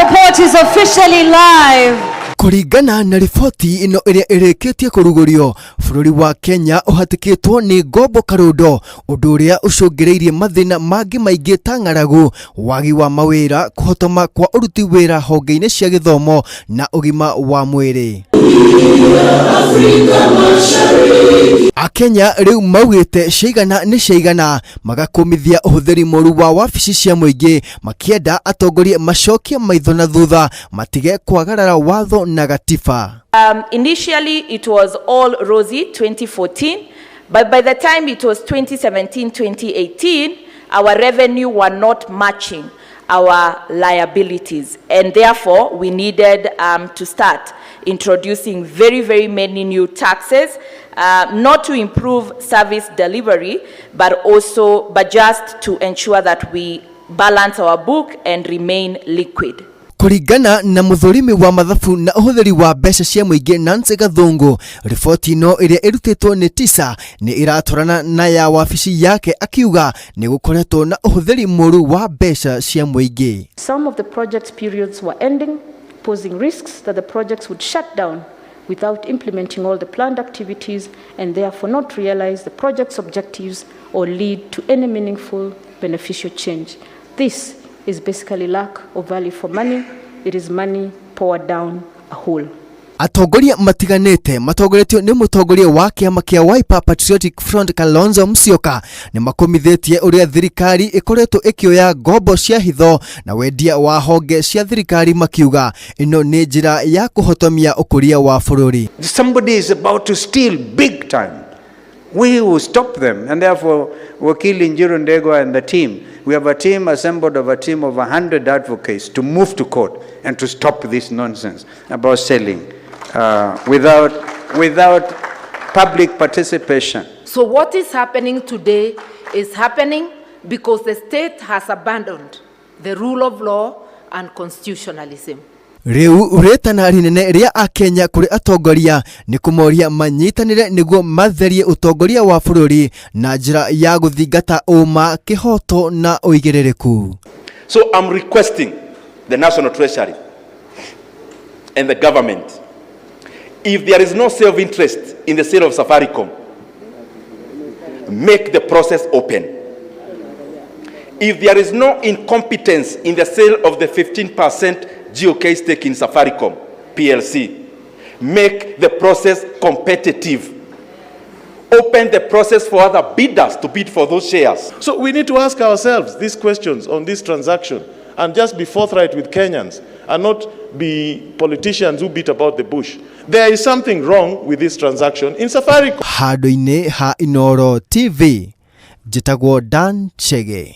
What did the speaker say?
Report is officially live. Kũringana na riboti ĩno ĩrĩa ĩrĩkĩtie kũrugũrio, bũrũri wa Kenya ũhatĩkĩtwo nĩ ngombo karũndo, ũndũ ũrĩa ũcũngĩrĩirie mathĩna mangĩ maingĩ ta ng'aragu, wagi wa mawĩra, kũhotoma kwa ũruti wĩra honge-inĩ cia gĩthomo na ũgima wa mwĩrĩ. Akenya rĩu maugĩte ciaigana nĩ ciaigana, magakũmithia ũhũthĩri mũru wa wabici cia mũingĩ, makĩenda atongoria macokie maitho na thutha matige kwagarara watho na gatiba. Initially, it was all rosy 2014, but by the time it was 2017 2018, our revenue were not matching our liabilities, and therefore we needed to start introducing very, very many new taxes, not to improve service delivery, but just to ensure that we balance our book and remain liquid. Kũringana na mũthũrimi wa mathabu na ũhũthĩri wa mbeca cia mũingĩ Nancy Gathungu, riboti ĩno ĩrĩa ĩrutĩtwo nĩ TISA nĩ ĩratwarana na ya wabici yake, akiuga nĩ gũkoretwo na ũhũthĩri mũru wa mbeca cia mũingĩ. Some of the project periods were ending, posing risks that the projects would shut down without implementing all the planned activities and therefore not realize the project's objectives or lead to any meaningful beneficial change. This is basically lack of value for money. It is money poured down a hole. Atongoria matiganĩte matongoretio nĩ mũtongoria wa kĩama kĩa Wiper Patriotic Front Kalonzo Musyoka nĩ makũmithĩtie ũrĩa thirikari ĩkoretwo ĩkĩoya ngombo cia hitho na wendia wa honge cia thirikari, makiuga ĩno nĩ njĩra ya kũhotomia ũkũria wa bũrũri. Somebody is about to steal big time. We will stop them. And therefore, Wakili Njiru Ndegwa and the team, we have a team assembled of a team of 100 advocates to move to court and to stop this nonsense about selling without public participation. So what is happening today is happening because the state has abandoned the rule of law and constitutionalism. Rĩu rĩtana rĩnene rĩa Akenya kũrĩ atongoria nĩ kũmoria manyitanĩre nĩguo matherie ũtongoria wa bũrũri na njĩra ya gũthingata ũma, kĩhoto na ũigĩrĩrĩku. So I'm requesting the National Treasury and the government, if there is no self-interest in the sale of Safaricom, make the process open. If there is no incompetence in the sale of the 15% GOK stake in Safaricom PLC, make the process competitive. Open the process for other bidders to bid for those shares. So we need to ask ourselves these questions on this transaction and just be forthright with Kenyans and not be politicians who beat about the bush. There is something wrong with this transaction in Safaricom. Handũ-inĩ ha Inooro TV, njĩtagwo Dan Chege.